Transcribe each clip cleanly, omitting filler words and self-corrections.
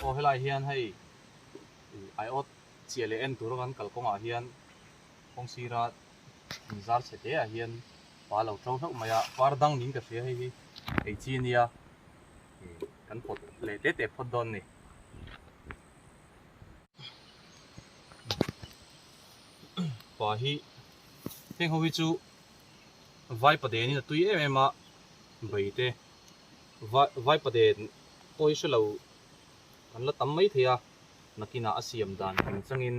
Aw helai hian hei aiawt chiah leh en tura kan kalkawngah hian kawng sira inzar chhe te ah hian pa lo to hlauh mai a, par dang niin ka hria hei hi ei chi ania kan pawt leh te te phawt dawn a ni. Pa hi heng ho hi chu vai padenin a tui em em a bei te vai vai paden pawh hi hrelo kan la tam mai thei a nakinah a siam dan kim changin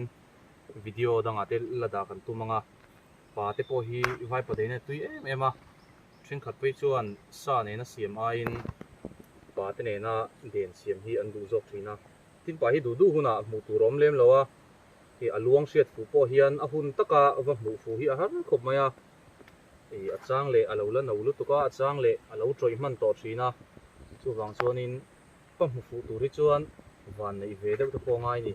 video dangah te la dah kan tum ang a pa te pawh hi vai padenin a tui em em a thenkhat phei chuan sa nena siam aiin pa te nena den siam hi an duh zawk thin a. Tin pa hi duh duh hunah hmuh tur a awm lem lo a, ih a luang hriat fuh pawh hian a hun taka va hmuh fuh hi a har khawp mai a, ih a chang leh a lo la no lutuk a, a chang leh a lo tawih hman tawh thin a, chuvang chuanin pa hmu fuh tur hi chuan van neih ve deuh te pawh a ngai a ni.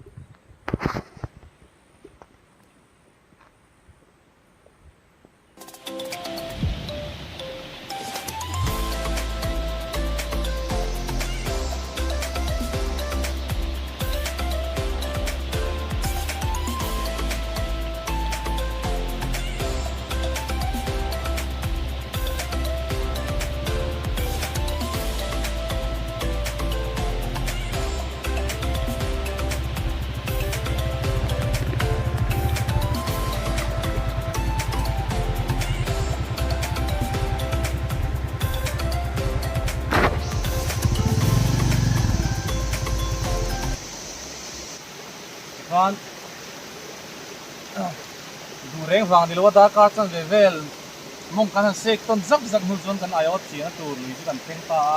Tikhan duh reng vang ni lo a darkar chan ve vel mawng kan han sek tawn zak zak hnu chuan kan aiawt chiahna tur lui chu kan thleng ta a,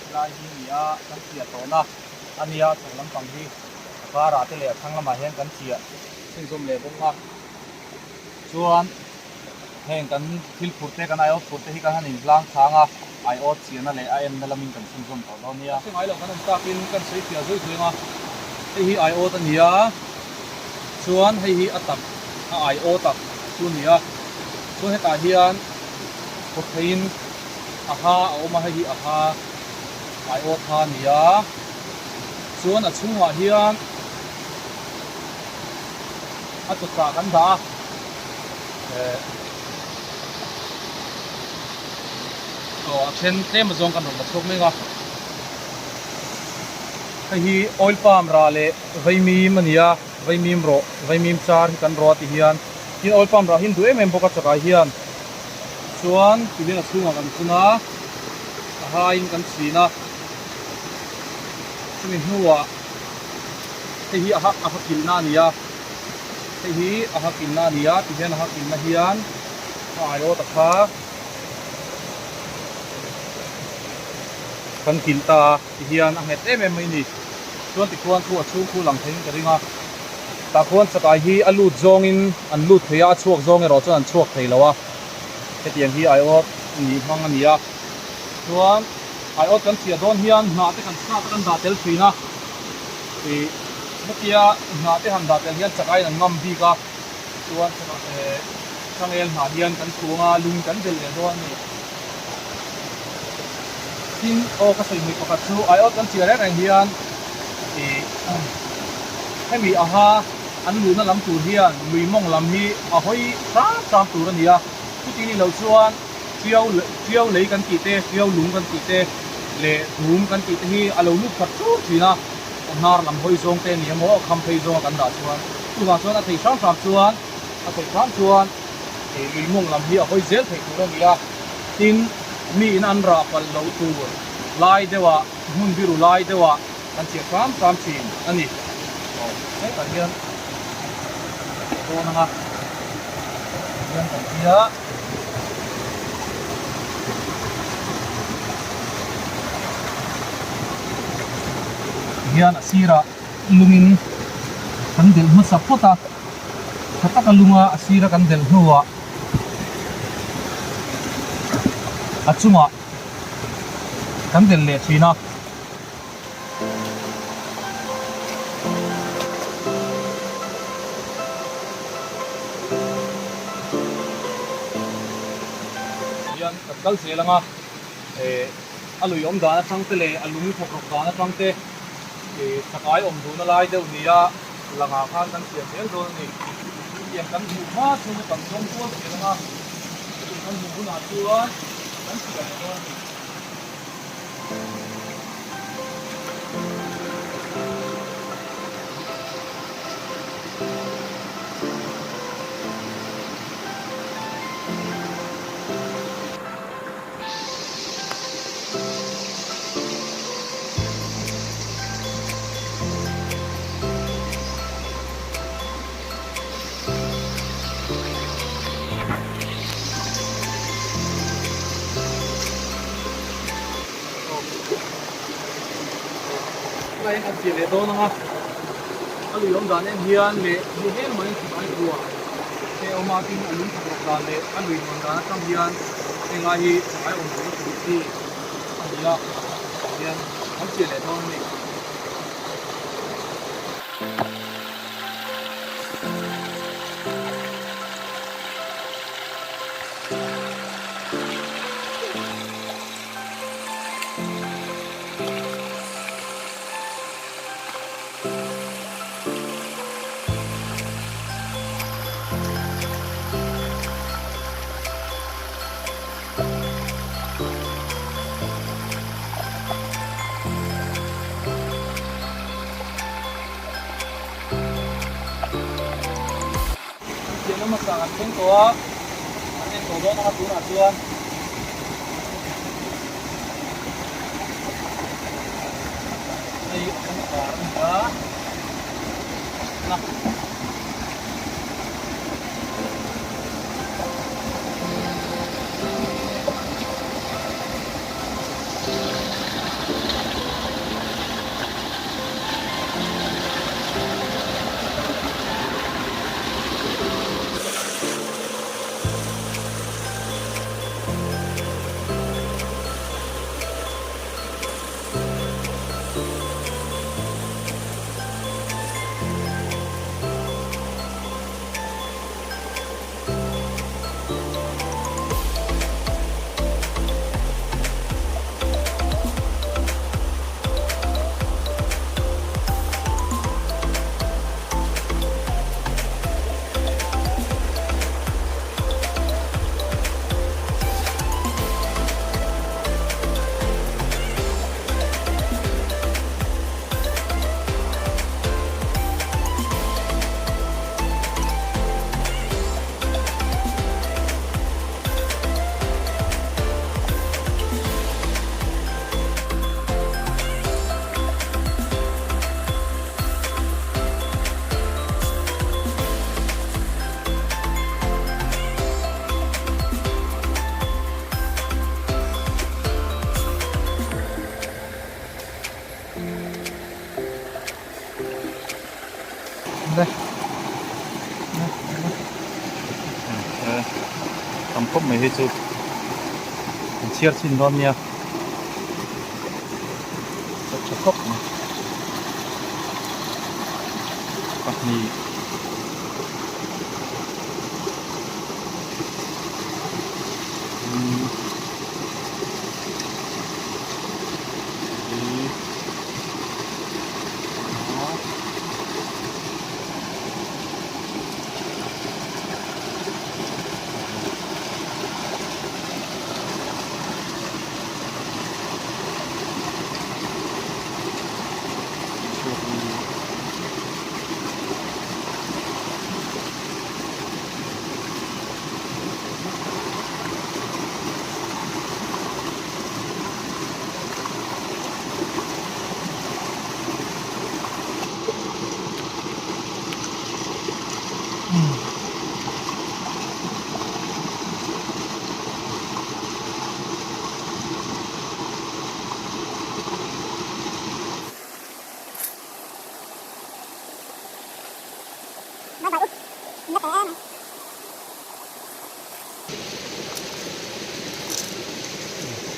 helai hi a ni a kan chiah tawhna a nia chhak lampang hi a karah te leh a thlang lamah hian kan chiah chhunzawm leh bawk a chuan heng kan thil phur te kan aiawt phur te hi kan han inhlang chang a aiawt chiahna leh a enna lamin kan chhunzawm tawh dawn nia. Hre ngai lo kan awm takin kan sawi fiah zui zui ang a hei hi aiawt a ni a chuan hei hi a tak a aiawt a chu a ni a chuan hetah hian kawt theiin a ha a awm a hei hi a ha aiawt ha a ni a. Chuan a chhungah hian a chawchah kan dah a, eh aw a then tlem azawng kan rawn la chhuak mek a, hei hi oil palm rah leh vaimim a ni a, vaimim rawh vaimim char hi kan rawh a ti hian tin oil palm rah hi an duh em em bawk a chakai hian chuan ti hian a chhungah kan phun a, a haiin kan chhin a. Chumi hnuah hei hi a ha a ha kilhna a ni a, hei hi a ha kilhna a ni a tihian a ha kilhna hian a aiawt a kha kan kilh ta a tihian a nghet em em mai a ni. Chuan tikhuan khu a chhung khu lang theiin ka ring a, tah khuan chakai hi a lut zawngin an lut thei a, a chhuak zawng erawh chuan an chhuak thei lo a, hetiang hi aiawt nih hmang a ni a, chuan. Aiawt kan chhiah dawn hian hnah te kan sat a kan dah tel thin a, ih hetia hnah te han dah tel hian chak aiin an ngam bik a, chuan eh changel hnah hian kan chhung a lung kan belh leh dawn a ni. Tin aw ka sawi hmuih pakhat chu aiawt kan chhiah reng reng hian ih hemi aha an luhna lam tur hian lui mawng lam hi a hawi hram hram tur a ni a, chuti ni loh chuan. Tiau tiau lei kan tih te, tiau lung kan tih te leh dum kan tih te hi a lo lut khat chur thin a, a hnar lam hawi zawng te ni emaw a kham phei zawnga kan dah chuan chuvang chuan a thei hram hram chuan a thei hram chuan ih lui mawng lam hi a hawi zel thei tur a ni a, tin mi in an rah palh loh tur lai deuhah hmun biru lai deuhah kan chhiah hram hram thin a ni. Aw hetah hian dawn ang a hian kan tia. Hian a sirah lungin kan delh hmasa phawt a tha taka lunga a sira kan delh hnuah a chungah kan delh leh thin a. Hian kan kal zel ang a, eh a lui awm dan atang te leh a lung thawk rawk dan atang te Chakai awm duhna lai deuh nia langah khan kan chiah zel dawn a ni. Chutiang kan hmuh hma chu kan zawng kual zel ang a, chutiang kan hmuh hunah chuan kan chiah leh dawn a ni. Tunah hian kan chiah leh dawn ang a, a lui awm dan en hian leh ni hle mai in chhuk ai kua he awm a tin a lung thak rawk dan leh a lui nuam dan atang hian heng lai hi chhuk ai awm duhna tur chi a ni a, tah hian kan chiah leh dawn a ni. An chiahna hmasa kan thleng tawh a, an en tawh dawn ang a tunah chuan. Hei a kawngkhar a ni a, na. Tam khawp mai hi chu an chhiar chhin dawn nia a tha khawp mai pahnih.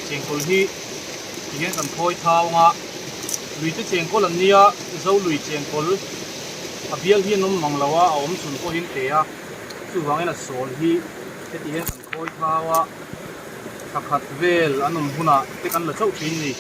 Chengkawl hi ti hian kan khawi thau anga lui te chengkawl an nia zo lui chengkawl a bial hi an awm mang lo a a awm chhun pawhin te a chuvangin a sawl hi heti hian kan khawi thau a thla khat vel an awm hunah te kan la chauh thin a ni.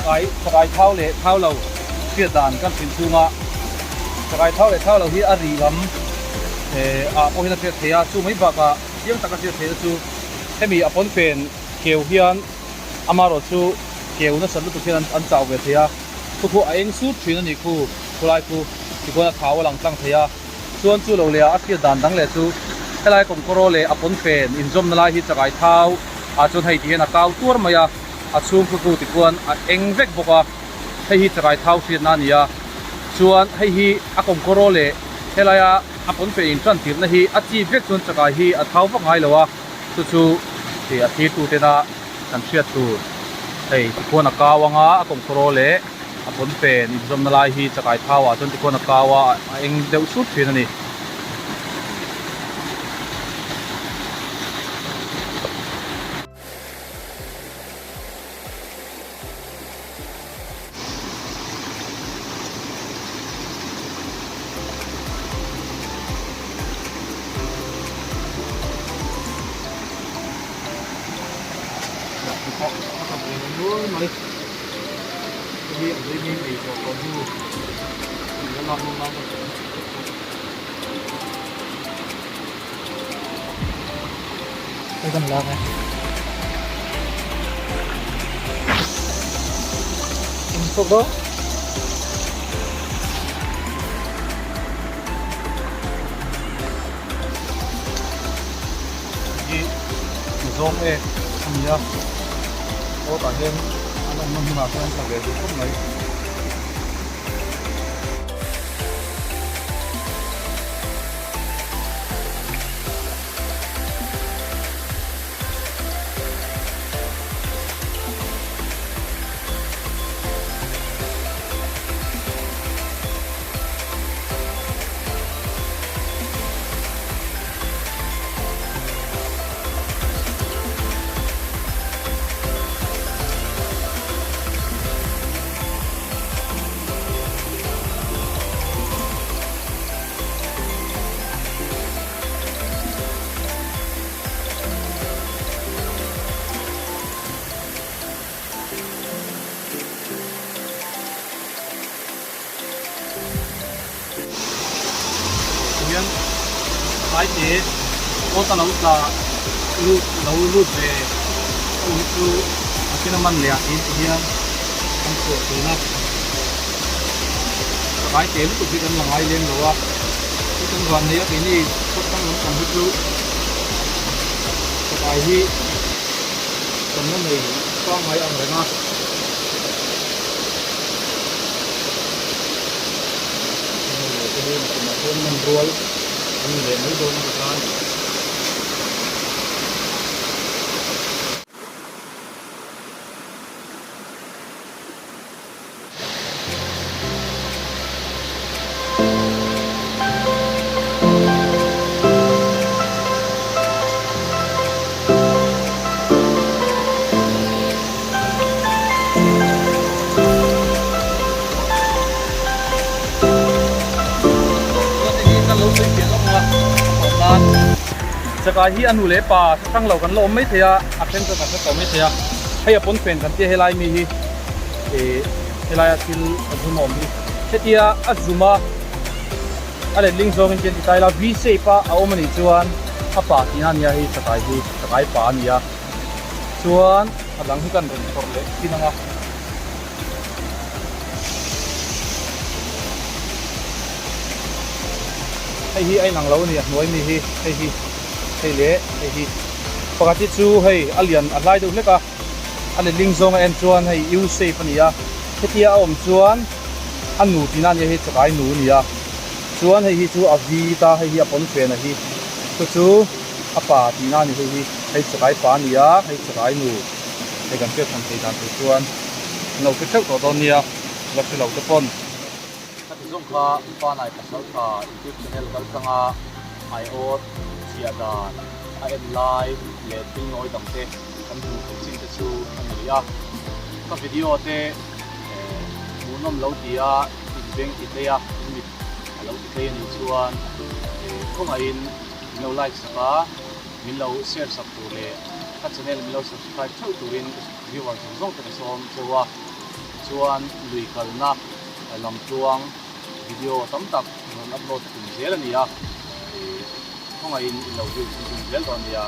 Chakai chakai thau leh thau lo hriat dan kan hrilh chhunga chakai thau leh thau lo hi a ri lam ah pawh hian a hriat theih a, chu mai bakah chiang taka hriat theihna chu hemi a pawnfen keu hian amaherawh chu keu nasat lutuk hian an chau ve thei a, khu khu a eng sut thin a nih khu khulai khu tikhuan a thau a lang tlang thei a, chuan chu lo leh ah a hriat dan dang leh chu helai kawmkawraw leh a pawnfen inzawmna lai hi chakai thau ah chuan hei ti hian a kau tuar mai a. A chhung khu khu tikhuan a eng vek bawk a, hei hi chakai thau hriatna a ni a, chuan hei hi a kawmkawraw leh helaia a pawnfe in tan tirhna hi a chip vek chuan chakai hi a thau vak ngai lo a, chu chu hei a thirtu tena kan hriat tur hei tikhuan a kau anga a kawmkawraw leh a pawnfe inzawmna lai hi chakai thau ah chuan tikhuan a kau a, a eng deuh sut thin a ni. Hei kan lak e. In chhuak dawn. Hi zawng ek a ni a, aw tah hian an awmna hmunah hian an tla ve duh khawp mai. Hian tlaite awt a lo tla lut lo lut ve ho hi chu a kena man leh ah tiin ti hian an chhuah thin a. Tlai te lutuk hi kan la ngai lem lo a, chu kan van nei a keini khawthlang lampang hi chu chakai hi kan la nei pangngai ang reng a. Te hi nakinah chuan man rual an ni leh mai dawn a ti khan. Chakai hi a nu leh pa hrang lo kan la awm mai thei a, a then chu kan hre tawh mai thei a, hei a pawnfen kan tia helai mi hi. Ih helaia thil a zum a awm hi hetia a zum a a letling zawngin tian ti ta ila V shape a a awm anih chuan a pa tihna ania hei chakai hi chakai pa a ni a chuan a dang hi kan rawn phawrh leh thin ang a. Hei hi a inang lo a ni a hnuai mi hi hei hi hei leh hei hi pakhat hi chu hei a lian a hlai deuh hlek a. A letling zawng a en chuan hei U shape a ni a, hetia a awm chuan a nu tihna a nia hei chakai nu a ni a, chuan hei hi chu a vi ta hei hi a pawn fen a hi chu chu a pa tihna a ni hei hi hei chakai pa a ni a hei chakai nu hei kan hriat chhan thei dan tur chuan an lo hre theuh tawh dawn nia la hre lo te pawn. Ka ti zawng kha Panai Pasaltha YouTube channel kal tlanga aiawt chhiah dan a en lai leh thil nawi dang te kan hmuh theih chin te chu a ni a, ka video te hmuhnawm lo ti a in beng ti tlei a, in mit a lo ti tlei a nih chuan khawngaihin min lo like sak a, min lo share sak tur leh ka channel min lo subscribe theuh turin viewer zawng zawng te ka sawm cheu a. Chuan lui kalna lamtluang video tam tak rawn upload tum zel a ni a, khawngaihin in lo view chhunzawm zel dawn nia.